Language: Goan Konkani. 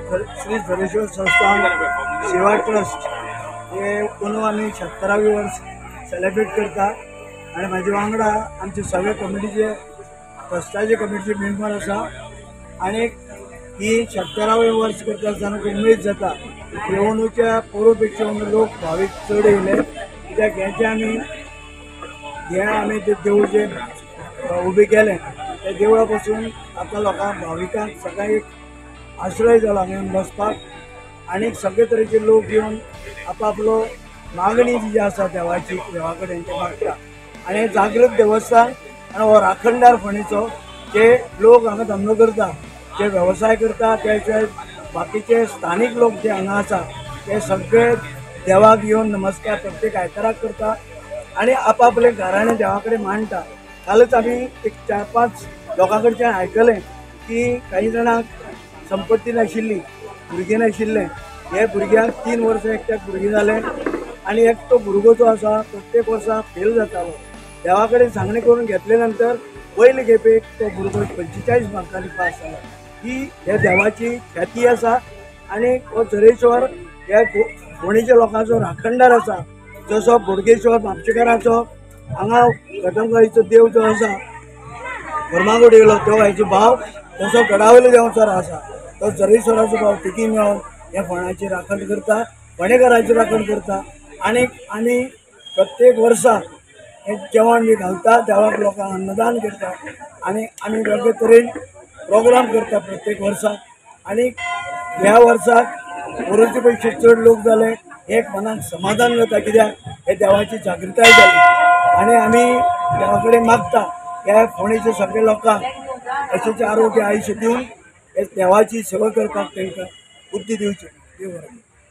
श्री झरेश्वर संस्थान सेवा ट्रस्ट हे अंदू आमी 76वी वर्स सेलिब्रेट करता आनी म्हाजे वांगडा आमचे सगळे कमिटीचे ट्रस्टाचे कमिटीचे मेंबर आसा आनी ही 76वे वर्स करता आसतना उमेद जाता. अंदूच्या पोरूं पेक्षा अंदू लोक भावीक चड येयले कित्याक हें आमी ते देवूळ जे उबें केलें त्या देवळा पासून आतां लोकांक भाविकांक सकाळी एक आश्रय जाला हांगा येवन बसपाक आनी सगळे तरेचे लोक येवन आपआपलो मागणी जी आसा देवाची देवा कडेन ते मागता. आनी जागृत देवस्थान आनी हो राखणदार फोंडेचो जे लोक हांगा धंदो करता, जे वेवसाय करता, ते बाकीचे स्थानीक लोक जे हांगा आसा ते सगळे देवाक येवन नमस्कार प्रत्येक आयताराक करता आनी आपआपले घराणे देवा कडेन मांडटा. कालच आमी एक 4-5 लोकां कडच्यान आयकलें की काही जाणांक संपत्ती नाशिल्ली, भुरगीं नाशिल्लें, हे भुरग्यांक 3 वर्सां एकट्याक भुरगीं जालें आनी एक तो भुरगो जो आसा प्रत्येक वर्सा फेल जातालो. देवा कडेन सांगणें करून घेतले नंतर पयले खेपेक तो भुरगो 45 मार्कांनी पास जालो. ही ह्या देवाची ख्याती आसा आनी हो झरेश्वर ह्या फोंडेच्या लोकांचो राखणदार आसा. जसो बोडगेश्वर म्हापशेकाराचो हांगा कटमगाळीचो देव जो आसा फर्मागुडयेलो तो हेजो भाव, तसो गडावयलो देंवचार आसा तो झरेश्वराचो भाव तिगी मेळोन ह्या फोंडाची राखण करता, फोंडेकाराची राखण करता. आनी आमी प्रत्येक वर्सा हें जेवण बी घालता, देवाक लोकांक अन्नदान करता आनी आमी वेगळे तरेन प्रोग्राम करता प्रत्येक वर्सा. आनी ह्या वर्साक पोरूचे पेक्षा चड लोक जाले, एक मनाक समाधान जाता कित्याक हे देवाची जागृताय जाली आनी आमी देवा कडेन मागता ह्या फोंडेच्या सगळे लोकांक अशेंच आरोग्य आयुश्य दिवन हे देवाची सेवा करपाक तांकां बुद्धी दिवची. देव बरें.